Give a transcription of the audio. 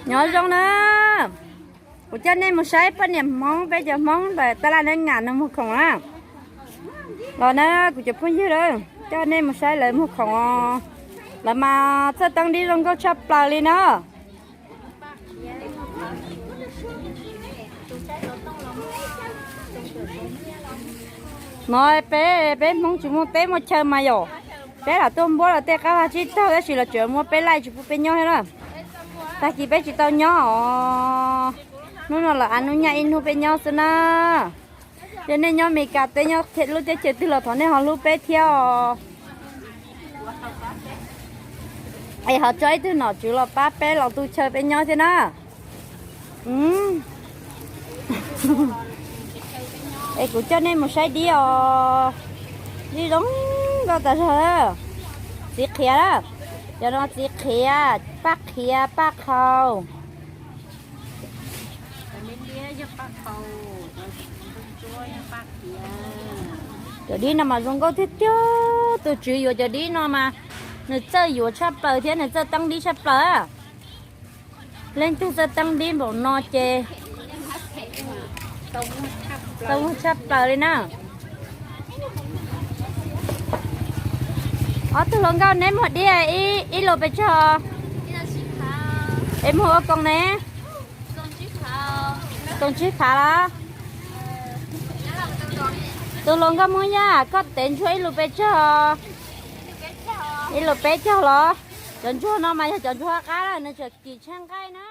Nyob zoo na, kuv coj nej mus saib poj niam Hmoob, peb cov Hmoob ntawm tab laj Nab Ngam no muag khoom na. Los na, kuv cov phooj ywg, coj nej mus saib lawv muag khoom os. Lawv mas txawj teeb dib zoo nkauj tshaj plaws li na. No peb, peb Hmoob tsis muaj teb muaj chaw mas yom, peb lam tuaj npuab los tej qab vaj tsib taug tab sis los tseem muab peb laij tsis pub peb nyob thiab na. Tag kis peb tsis tau nyob os. Hnub no lawv av hnub nyoog ib hnub peb nyob xwb na. Yog nej nyob Meskas teb nyob lub teb chaws twg los thov nej ho hlub peb thiab os. Es ho tso ib tug nom tswv los pab peb los tu chaw peb nyob thiab na. Es kuv coj nej mus saib dib os. Dib zoo nkauj tas zog. Txiv qhiav, cov no txiv qhiav, paj qhiav, paj qhau. Cov dib no mas zoo nkauj tiag tiag. Tus tswv yuav cov dib no mas nws txawj yuav tshaj plaws thiab nws txawj teeb dib tshaj plaws. Leej twg txawj teeb dib npaum no ces tau muag tshaj plaws li na. Ob tug hluas nkauj, neb muag dib ib lus pes tsawg? Es muag ua koom ne? Koom tsib phav los? Tus hluas nkauj Hmoob Yaj, koj tev ntsuag ib lus pes tsawg? Ib lus peb caug los? Cov ntsuag no mas yog cov ntsuag qab, nws tseem kim tsheej nqaij na.